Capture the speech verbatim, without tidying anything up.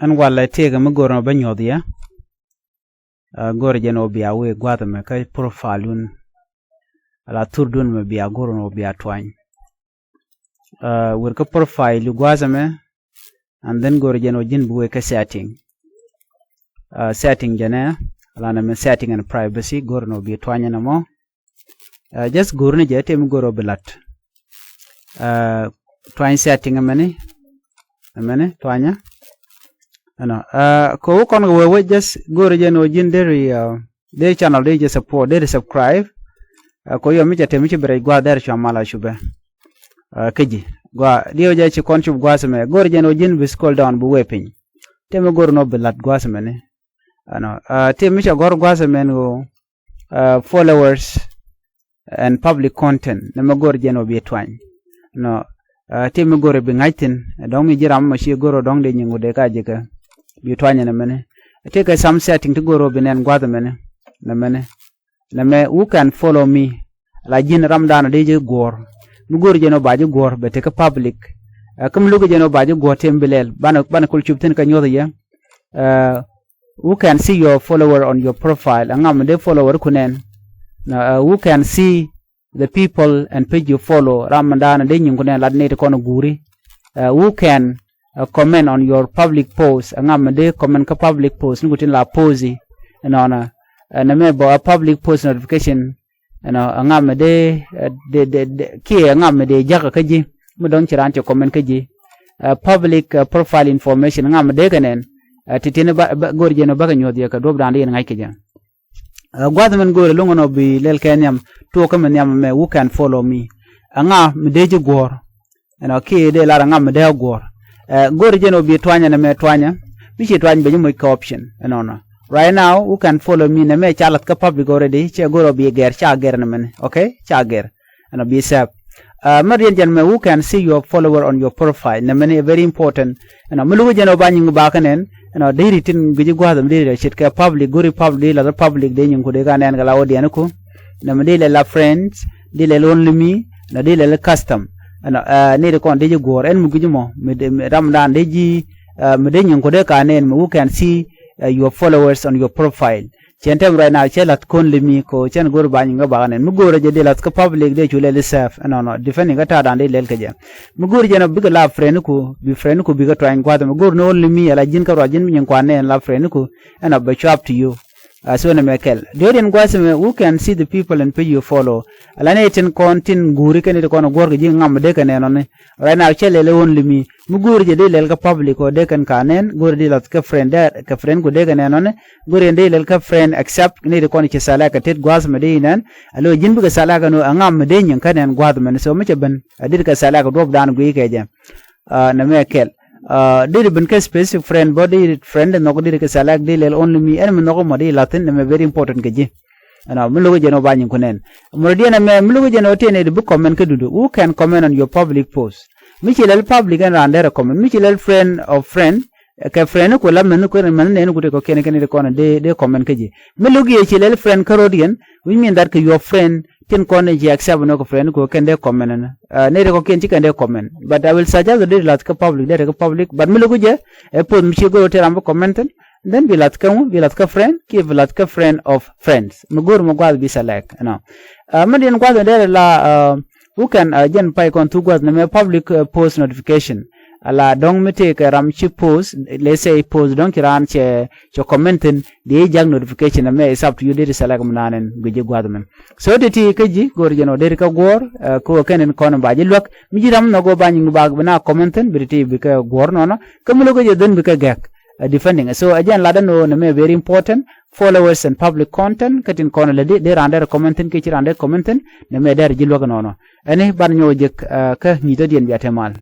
Ɛn walɛ tëëkɛ mi go̱r nɔ bä nyuɔth yɛ. Go̱r jɛn ɔ bia wee gua̱th ɛmɛ kä profile dun. Ala thur dun mɛ bia go̱r nɔ bia tuany. Wër kä profile gua̱th ɛmɛ. And then go̱r jɛn ɔ ji̱n bi wee kä setting. Setting jɛnɛ ala nɛ mɛ setting and privacy go̱r nɔ bi tuany ɛnɛ mɔ. Just go̱r ni jɛ tëë mi go̱r ɔ bi lat. Tuany setting ɛmɛni. Ɛmɛni tuanyä. Ɛnɔ ko wä kɔn kɛ wee wä just go̱r jɛ ni wä ji̱n deri deri channel deri jɛ support deri subscribe. Ko yɔ mi cɛ tëë mi ci bi rɛc gua̱th deri cua mal a cupɛ. Kä ji̱ gua diɛ wä jɛ ci kɔn cup gua̱th ɛmɛ go̱r jɛ ni wä ji̱n bi scroll down bi wee piny. Tëë mi go̱r ni wä bi lat gua̱th ɛmɛni. Ɛnɔ tëë mi cɛ gɔ̱r gua̱th ɛmɛn ɣöö followers and public content nɛ mɛ go̱r jɛn ɔ bi tuany. Nɔ tëë mi go̱r ɛ bi ŋa̱c thi̱n dɔ̱ŋ mi ji̱ ram mɔ ci go̱r ɔ dɔ̱ŋ dee nyiŋ wut dee ka ji̱ kä bi tuany ɛn ɛmɛni. Tëë kɛ some setting ti go̱r ɔ bi nɛn gua̱th ɛmɛni. Nɛ mɛni nɛ mɛ who can follow me. La ji̱n ram daanɔ dee ji̱ guɔ̱ɔ̱r mi go̱r jɛn ɔ ba ji̱ guɔ̱ɔ̱r bɛ tekä public. Kä mi luk jɛn ɔ ba ji̱ guɔ̱ɔ̱r tëë mi bi lɛl banɛ banɛ kul cup thi̱n kä nyuɔ̱th yɛ. Who can see your follower on your profile? Aŋa mi dee follower ku nɛn? Who can see the people and page you follow? Ram mi daanɔ dee nyiŋ ku nɛn lat nɛy ti kɔn guuri. Who can comment on your public post? Aŋa mi dee comment kä public post ni ku tin la post i ɛnɔnɔ. Ɛn ɛmɛ bɔ a public post notification. Ɛnɔ aŋa mi dee kiɛ aŋa mi dee jakä kä ji̱ mi dɔ̱ŋ ci raan cɛ comment kä ji̱. Public profile information aŋa mi dee kɛ nɛn. Ti tin go̱r jɛn ɔ bäkɛ nyuɔth yɛ kɛ duɔ̱p da̱a̱n di yɛn ŋa̱c kɛ jɛ. Gua̱th min go̱o̱rɛ luŋ ɛn ɔ bi lɛl kɛ nhiam tuɔɔk kä mi nhiam ɛmɛ who can follow me. Aŋa mi dee ji̱ guɔ̱ɔ̱r. Ɛnɔ kiɛ dee lar aŋa mi dee a guɔ̱ɔ̱r. Go̱o̱rɛ jɛn ɔ bi tuanyɛ nɛ mɛ tuanyɛ mi ci tuany bɛ ji̱ moc kɛ option ɛnɔnɔ. Right now who can follow me nɛ mɛ ca lath kä public already cɛ go̱o̱rɛ ɔ bi gɛr ca gɛr nɛ mɛni okay ca gɛr. Ɛnɔ bi sɛp. Mɛ riɛn jɛn mɛ who can see your follower on your profile nɛ mɛni very important. Ɛnɔ mi luk jɛn ɔ ba nyiŋ ba kä nɛn. Ɛnɔ deri tin guici gua̱a̱th mi deri ce̱tkɛ public go̱ri public deri lath public dee nyiŋ ku dee ka nɛn kɛ la audience ku. Nɛ mi deri lɛ la friends deri lɛ only me. Ɛnɔ deri lɛ la custom. Ɛnɔ neri kɔn dee ji̱ guɔ̱ɔ̱r ɛn mi guici mɔ mi ram dan dee ji̱ mi dee nyiŋ ku dee ka nɛn mi who can see your followers on your profile. Cɛn tɛm right now cɛ lath kɔn limi ko cɛn go̱r bany ŋä bakä nɛn mi go̱r jɛ di lath kä public dee cu lɛl i sɛf ɛnɔnɔ depending kä ta̱a̱ da̱a̱n dee lɛl kɛ jɛ. Mi go̱r jɛ nɔ bikɛ la friend ku bi friend ku bikɛ tuany gua̱th mi go̱r ni ɣän limi ala ji̱n kä ruath ji̱n mi nyin kuan nɛn la friend ku. Ɛnɔ bɛ cuap to you. So nɛ mɛ kɛl diöödiɛn gua̱th mɛ who can see the people and page you follow. Ala ni tin kɔn tin guuri kɛn ti kɔn guɔ̱r kɛ ji̱ ŋam dee kɛ nɛn ɔni. Right now cɛ lɛl i ɣän limi mi go̱o̱ri jɛ dee lɛl kä public ɔ dee kɛn ka nɛn go̱o̱ri dee lath kä friend dee kɛ friend ku dee kɛ nɛn ɔnɛ. Go̱o̱ri jɛ dee lɛl kä friend accept ni ti kɔn ci salak kɛ tet gua̱a̱th mɛ dee nɛn. Alo ji̱n bikɛ salak kɛ nu aŋa mɛ dee nyiŋ kä nɛn gua̱a̱th mɛn so mi cɛ ben a dit kɛ salak kɛ duɔp dan guiy kɛ jɛ. Nɛ mɛ kɛl dee di ben kä specific friend bɔ dee friend dee nhɔk dee di kɛ salak dee lɛl only me ɛn mi nhɔk mɔ dee lathin nɛ mɛ very important kɛ ji̱. Ɛnɔ mi lo̱k jɛn ɔ ba nyiŋ ku nɛn. Muradiɛn ɛmɛ mi lo̱k jɛn ɔ tëë nɛy ti bi comment kä dudu who can comment on your public post. Mi ci lɛl public ɛn raan derɛ comment mi ci lɛl friend of friend. Kɛ friend ku la mɛn ku mɛn nɛn ku ti kɔ kiɛn kɛn ti kɔn dee dee comment kä ji̱. Mi lo̱k yɛ ci lɛl friend kä rɔ̱diɛn which mean that kɛ your friend tin kɔn ci accept nɔ kɛ friend ku kɛn dee comment ɛn. Nɛy ti kɔ kiɛn ci kɛn dee comment but I will suggest dee lath kä public dee kä public but mi lo̱k jɛ ɛ post mi ci go̱r ɔ tëë ram bi comment thin. Then bi lath kä ŋu bi lath kä friend kiɛ bi lath kä friend of friends mi go̱r mɔ guath bi select ɛnɔ. Mɛ diɛn guath mi derɛ la who can jɛn pay kɔn thuk guath nɛ mɛ public post notification. Ala dɔŋ mi tëë kɛ ram ci post let's say post dɔŋ ci raan cɛ cɛ comment thin di jak notification ɛmɛ is up to you deri select mi naan ɛn guic ji̱ guath mɛn. So ti ti kä ji̱ go̱r jɛn ɔ deri kä guɔ̱ɔ̱r kä wä kɛn in kɔn ba ji̱ luäk mi ji̱ ram nhɔk wä ba nyiŋ ba bi na comment thin bi ti ti bi kɛ guɔ̱ɔ̱r nɔnɔ. Kä mi lo̱k jɛ dhen bi kɛ gɛk. Depending so ɛ jɛn lat ɛn ɣöö nɛ mɛ very important followers and public content kä tin kɔn lɛ di dee raan dee recommend thin kiɛ ci raan dee comment thin. Nɛ mɛ dee rɛ ji̱ luäk ɛnɔnɔ ɛni ban nyɔk jek kä ŋi̱i̱c tɔ diɛn bia te mal.